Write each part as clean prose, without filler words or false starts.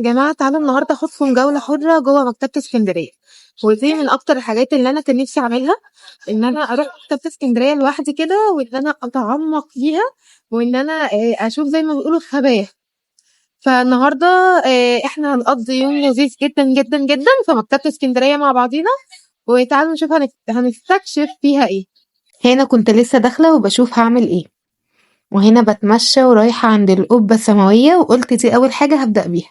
جماعة تعالوا النهاردة أخدكم جولة حرة جوه مكتبة اسكندرية، ودي من أكتر الحاجات اللي أنا كان نفسي أعملها، إن أنا أروح مكتبة اسكندرية لوحدي كده، وإن أنا أتعمق فيها، وإن أنا أشوف زي ما بيقولوا الخبايا. فالنهاردة إحنا هنقضي يوم لذيذ جدا جدا جدا في مكتبة اسكندرية مع بعضينا، وتعالوا نشوف هنستكشف فيها إيه. هنا كنت لسه داخلة وبشوف هعمل إيه، وهنا بتمشى ورايحة عند القبة السماوية، وقلت دي أول حاجة هبدأ بيها.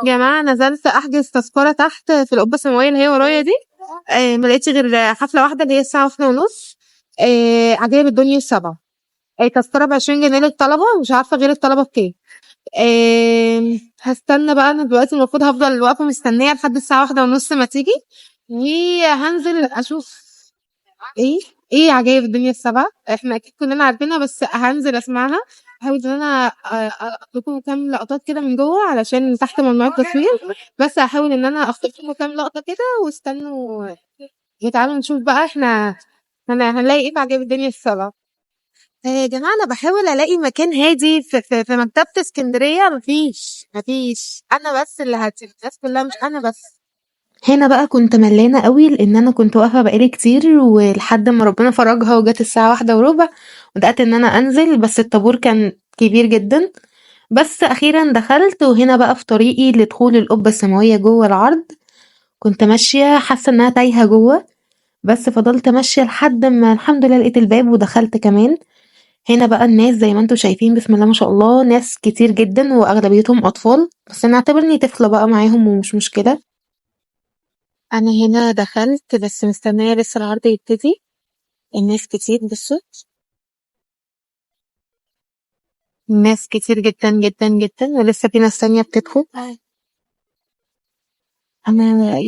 جماعة نزلت أحجز تذكرة تحت في القبة السماوية اللي هي ورايا دي، ما لقيتش غير حفلة واحدة اللي هي الساعة واحدة ونص، عجائب الدنيا السبعة، تذكرة ب20 جنيه للطلبة، مش عارفة غير الطلبة بكام. هستنى بقى، أنا دلوقتي المفروض هفضل واقفة مستنية لحد الساعة واحدة ونص ما تيجي، وهنزل أشوف إيه عجائب الدنيا السبعة. إحنا أكيد كلنا عارفينها، بس هنزل أسمعها. هحاول إن أنا أخد لكم كام لقطات كده من جوه علشان تحت ممنوع التصوير، بس هحاول إن أنا أخطف لكم كام لقطة كده، واستنوا وتعالوا نشوف بقى إحنا هنلاقي إيه في عجائب الدنيا السبعة. يا جماعة أنا بحاول ألاقي مكان هادي في مكتبة اسكندرية، مفيش، أنا بس اللي هتشوف، الناس كلها مش أنا بس. هنا بقى كنت ملانة قوي لأن أنا كنت واقفة بقالي كتير، ولحد ما ربنا فرجها وجت الساعة واحدة وربع بدأت إن أنا أنزل، بس الطابور كان كبير جدا. بس أخيرا دخلت، وهنا بقى في طريقي لدخول القبة السماوية جوه العرض كنت ماشية حاسة إنها تايهة جوه، بس فضلت ماشية لحد ما الحمد لله لقيت الباب ودخلت كمان. هنا بقى الناس زي ما انتم شايفين بسم الله ما شاء الله ناس كتير جدا وأغلبيتهم أطفال، بس أنا اعتبرني طفلة بقى معاهم ومش مشكلة. أنا هنا دخلت بس مستنية لسه العرض يبتدي، الناس كتير، بصوا الناس كتير جدا جدا جدا، ولسه في ناس تانية بتدخل. أنا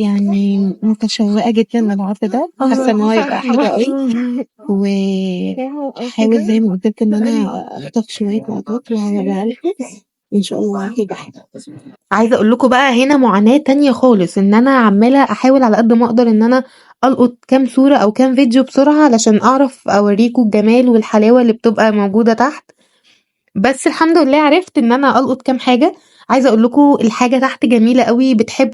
متشوقة جدا للعرض ده، حاسة إن هو هيبقى حلو قوي، وهحاول زي ما قلت لكم إن أنا أخطف شوية لقطات وهوريها لكم إن شاء الله هيبقى حلو. عايزة أقول لكم بقى هنا معاناة تانية خالص، إن أنا عمالة أحاول على قد ما أقدر إن أنا ألقط كام صورة أو كام فيديو بسرعة علشان أعرف أوريكم الجمال والحلاوة اللي بتبقى موجودة تحت، بس الحمد لله عرفت إن أنا ألقط كام حاجة. عايزة أقول لكم الحاجة تحت جميلة قوي، بتحب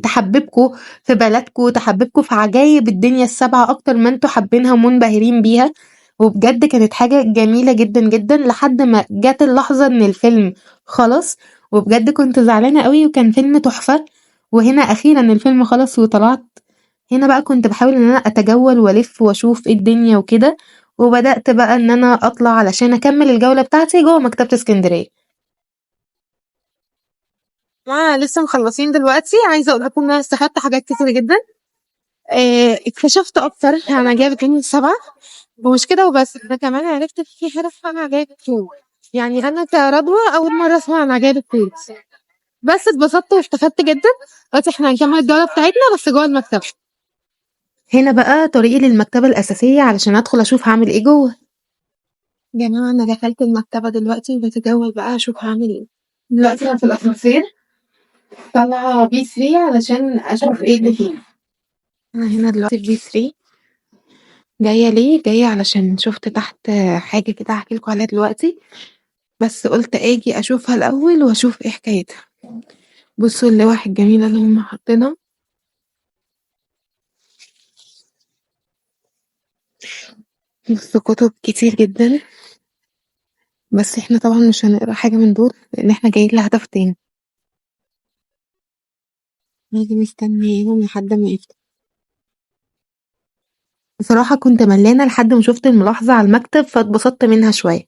تحببكم في بلدكم، تحببكم في عجايب الدنيا السبعة أكتر ما انتوا حابينها ومنبهرين بيها، وبجد كانت حاجة جميلة جدا جدا. لحد ما جت اللحظة إن الفيلم خلص، وبجد كنت زعلانة قوي، وكان فيلم تحفة. وهنا أخيرا الفيلم خلص وطلعت. هنا بقى كنت بحاول إن أنا أتجول وألف وأشوف إيه الدنيا وكده، وبدأت بقى إن أنا أطلع علشان أكمل الجولة بتاعتي جوه مكتبة اسكندرية. لسه مخلصين دلوقتي. عايزة أقول لكم إن أنا استفدت حاجات كتير جدا، اكتشفت أكتر عن عجائب الدنيا السبعة، ومش كده وبس، ده كمان عرفت في حاجة اسمها عجائب الطيور. أنا كرضوى أول مرة أسمع عن عجائب الطيور، بس اتبسطت واستفدت جدا. دلوقتي احنا هنكمل الجولة بتاعتنا بس جوه المكتبة. هنا بقى طريقي للمكتبة الأساسية علشان أدخل أشوف هعمل إيه جوه. يا جماعة أنا دخلت المكتبة دلوقتي وبتجول بقى أشوف هعمل إيه. دلوقتي أنا في الأسانسير طالعة بي 3 علشان أشوف إيه اللي فيه. أنا هنا دلوقتي في بي 3. جاية ليه؟ جاية علشان شفت تحت حاجة كده هحكي لكم عليها دلوقتي، بس قلت آجي أشوفها الأول وأشوف إيه حكايتها. بصوا اللوح الجميلة اللي هم حاطينها. بصوا كتب كتير جدا، بس احنا طبعا مش هنقرا حاجة من دول لأن احنا جايين لهدف تاني. نيجي مستنيينهم لحد ما يفتح. بصراحة كنت ملانة لحد ما شفت الملاحظة على المكتب فاتبسطت منها شوية.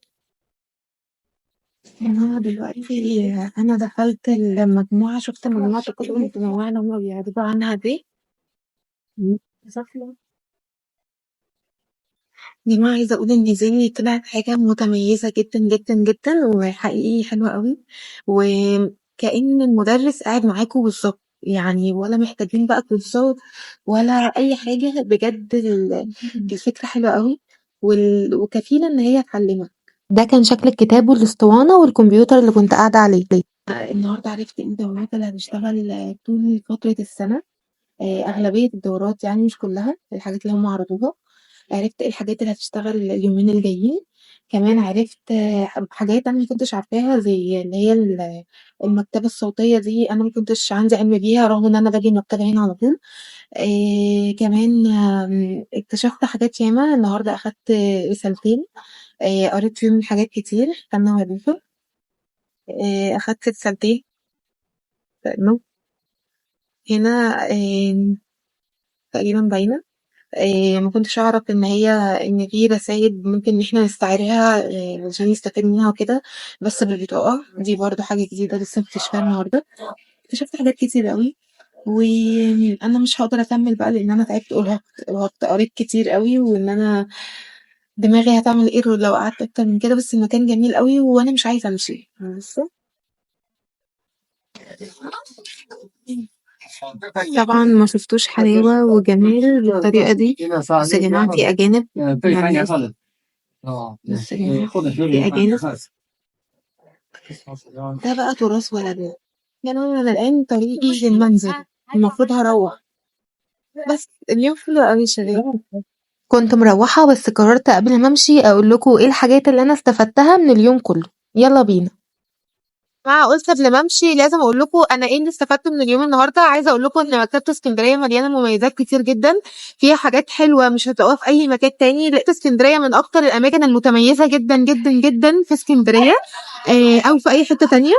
أنا دلوقتي دخلت المجموعة، شفت مجموعة الكتب المتنوعة اللي هما بيعرضوا عنها دي. يا جماعة عايزة أقول إن زيني طلعت حاجة متميزة جدا جدا جدا وحقيقي حلوة قوي، وكأن المدرس قاعد معاكم بالظبط، ولا محتاجين بقى كورسات ولا أي حاجة. بجد الفكرة حلوة قوي وكفيلة إن هي تعلمك. ده كان شكل الكتاب والاسطوانة والكمبيوتر اللي كنت قاعدة عليه. النهاردة عرفت إن الدورات اللي هتشتغل طول فترة السنة، أغلبية الدورات مش كلها، الحاجات اللي هم عرضوها. عرفت إيه الحاجات اللي هتشتغل اليومين الجايين. كمان عرفت حاجات أنا ما كنتش عارفاها، زي اللي هي المكتبة الصوتية دي، أنا ما كنتش عندي علم بيها رغم إن أنا باجي المكتبة هنا على طول. كمان اكتشفت حاجات ياما. النهاردة أخدت رسالتين، قريت فيهم حاجات كتير. استنى أوريكم. أخدت رسالتين هنا، تقريبا باينة. ما كنتش أعرف إن في رسايل ممكن إن إحنا نستعيرها، عشان نستفيد منها وكده، بس بالبطاقة. دي برضو حاجة جديدة لسه مكتشفاها النهاردة. اكتشفت حاجات كتير قوي، وأنا مش هقدر أكمل بقى لأن أنا تعبت وارهقت، قريت كتير قوي، وإن أنا دماغي هتعمل ايرور لو قعدت أكتر من كده. بس المكان جميل قوي وأنا مش عايزة أمشي. بصوا. طبعا ما شفتوش حلاوة وجمال بالطريقة دي. بس يا جماعة في أجانب، يعني بس يا جماعة في أجانب. ده بقى تراث بلدنا. يعني أنا الآن طريقي للمنزل، المفروض هروح، بس اليوم حلو قوي يا شباب. كنت مروحة بس قررت قبل ما أمشي أقول لكم إيه الحاجات اللي أنا استفدتها من اليوم كله. يلا بينا. ما قلت قبل ما امشي لازم اقول لكم انا ايه اللي استفدته من اليوم النهارده. عايزه اقول لكم ان مكتبه اسكندرية مليانة مميزات كتير جدا، فيها حاجات حلوة مش هتلاقوها في اي مكان تاني. لقيت اسكندرية من اكتر الاماكن المتميزة جدا جدا جدا في اسكندرية، او في اي حتة تانية.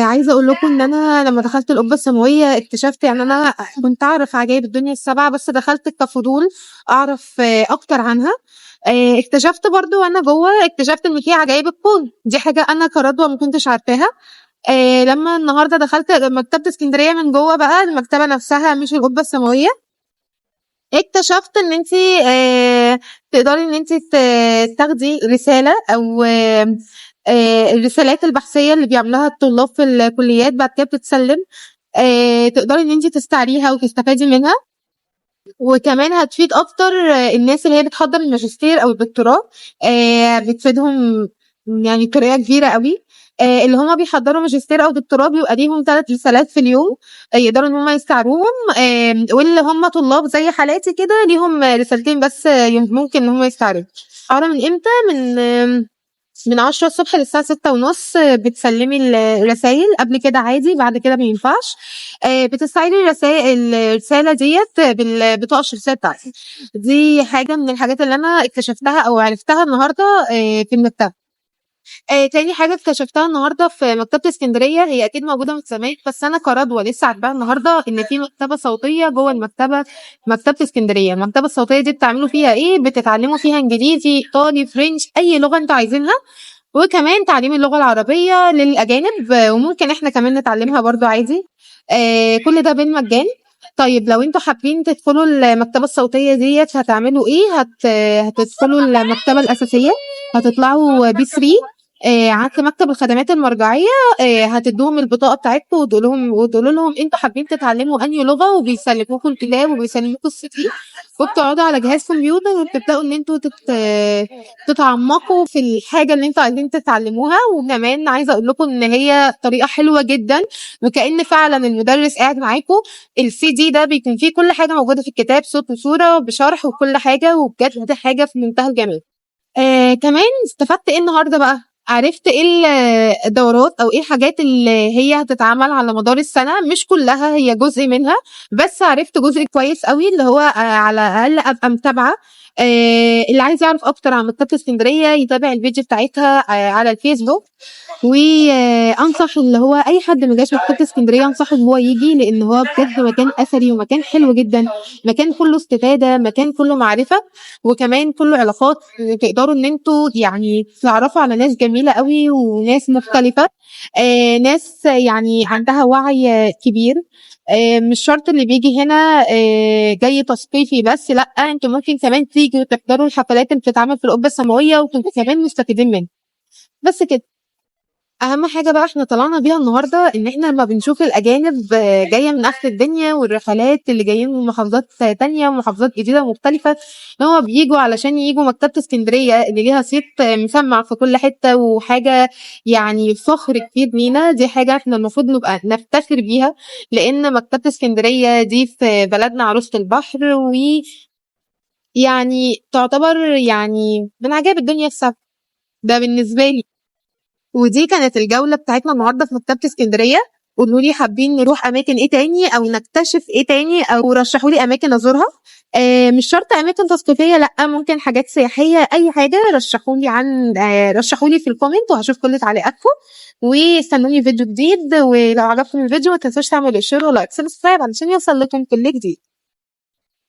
عايزه اقول لكم ان انا لما دخلت القبة السماوية اكتشفت، انا كنت اعرف عجائب الدنيا السبعة بس دخلت كفضول اعرف اكتر عنها. اكتشفت برضو وانا جوه، اكتشفت ان في عجائب الكون، دي حاجة انا كردوه ما كنتش عارفاها. لما النهارده دخلت مكتبه اسكندرية من جوه بقى، المكتبة نفسها مش القبة السماوية، اكتشفت ان انتي، تقدري ان انتي تاخدي رسالة او، الرسالات البحثية اللي بيعملوها الطلاب في الكليات بعد كده بتتسلم، تقدري ان انتي تستعيريها وتستفادي منها. وكمان هتفيد اكتر الناس اللي هي بتحضر الماجستير او الدكتوراه، بتفيدهم بطريقة كبيرة قوي. اللي هما بيحضروا ماجستير او دكتوراه بيبقى ليهم 3 رسالات في اليوم، يقدروا ان هما يستعروهم. واللي هما طلاب زي حالاتي كده ليهم رسالتين بس، ممكن ان هما يستعروهم. عارفه من امتى؟ من 10 الصبح للساعة ستة ونص، بتسلمي الرسايل. قبل كده عادي، بعد كده ما ينفعش. بتستعيري الرسالة ديت بالبطاقة الشخصية بتاعتك. دي حاجة من الحاجات اللي أنا اكتشفتها أو عرفتها النهاردة، في المكتبة. تاني حاجة اكتشفتها النهاردة في مكتبة اسكندرية، هي أكيد موجودة من زمان بس أنا كردوة لسه عارفاها النهاردة، إن في مكتبة صوتية جوه المكتبة، مكتبة اسكندرية. المكتبة الصوتية دي بتعملوا فيها إيه؟ بتتعلموا فيها إنجليزي، إيطالي، فرنش، أي لغة أنتوا عايزينها، وكمان تعليم اللغة العربية للأجانب، وممكن إحنا كمان نتعلمها برضو عادي. كل ده بالمجان. طيب لو انتوا حابين تدخلوا المكتبة الصوتية ديت هتعملوا إيه؟ هتدخلوا المكتبة الأساسية، هتطلعوا بي 3، عند مكتب الخدمات المرجعية، هتدوهم البطاقة بتاعتكم وتقولوا لهم انتوا حابين تتعلموا أنهي لغة، وبيسلموكم الكتاب وبيسلموكم السي دي، وبتقعدوا على جهاز كمبيوتر وبتبدأوا إن انتوا تتعمقوا في الحاجة اللي انتوا عايزين تتعلموها. وكمان عايزة أقول لكم إن هي طريقة حلوة جداً، وكأن فعلاً المدرس قاعد معاكم. السي دي ده بيكون فيه كل حاجة موجودة في الكتاب، صوت وصورة بشرح وكل حاجة، وبجد حاجة في منتهى الجمال. كمان استفدت إيه النهاردة بقى؟ عرفت إيه الدورات أو إيه الحاجات اللي هي هتتعمل على مدار السنة، مش كلها، هي جزء منها، بس عرفت جزء كويس قوي اللي هو، على الأقل أبقى متابعة. اللي عايز يعرف أكتر عن مكتبة اسكندرية يتابع الفيديو بتاعتها، على الفيسبوك. وأنصح اللي هو أي حد ما جاش مكتبة اسكندرية أنصحه إن هو يجي، لأن هو بجد مكان أثري ومكان حلو جداً، مكان كله استفادة، مكان كله معرفة، وكمان كله علاقات. تقدروا إن انتوا تعرفوا على ناس جميلة قوي وناس مختلفة، ناس عندها وعي كبير. مش شرط اللي بيجي هنا، جاي تثقيفي بس، لأ، انتوا ممكن كمان تيجوا تحضروا الحفلات اللي بتتعمل في القبة السماوية وتبقوا كمان مستفيدين منها. بس كده. أهم حاجة بقى احنا طلعنا بيها النهاردة إن احنا لما بنشوف الأجانب جاية من آخر الدنيا، والرحلات اللي جايين من محافظات تانية ومحافظات جديدة ومختلفة، إن هو بييجوا علشان ييجوا مكتبة اسكندرية اللي ليها صيت مسمع في كل حتة، وحاجة فخر كبير لينا. دي حاجة احنا المفروض نبقى نفتخر بيها، لأن مكتبة اسكندرية دي في بلدنا عروسة البحر، و تعتبر من عجائب الدنيا السبع. ده بالنسبة لي. ودي كانت الجولة بتاعتنا النهارده في مكتبه اسكندرية. قولوا لي حابين نروح اماكن ايه تاني، او نكتشف ايه تاني، او رشحوا لي اماكن ازورها. مش شرط اماكن تثقيفيه، لا ممكن حاجات سياحية، اي حاجة رشحوا لي عن رشحوا لي في ال comment، وهشوف كل تعليقاتكم. واستنوني فيديو جديد، ولو عجبكم الفيديو ما تنسوش تعملوا share و like subscribe علشان يوصل لكم كل جديد.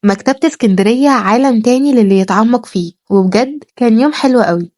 مكتبة اسكندرية عالم تاني للي يتعمق فيه، وبجد كان يوم حلو قوي.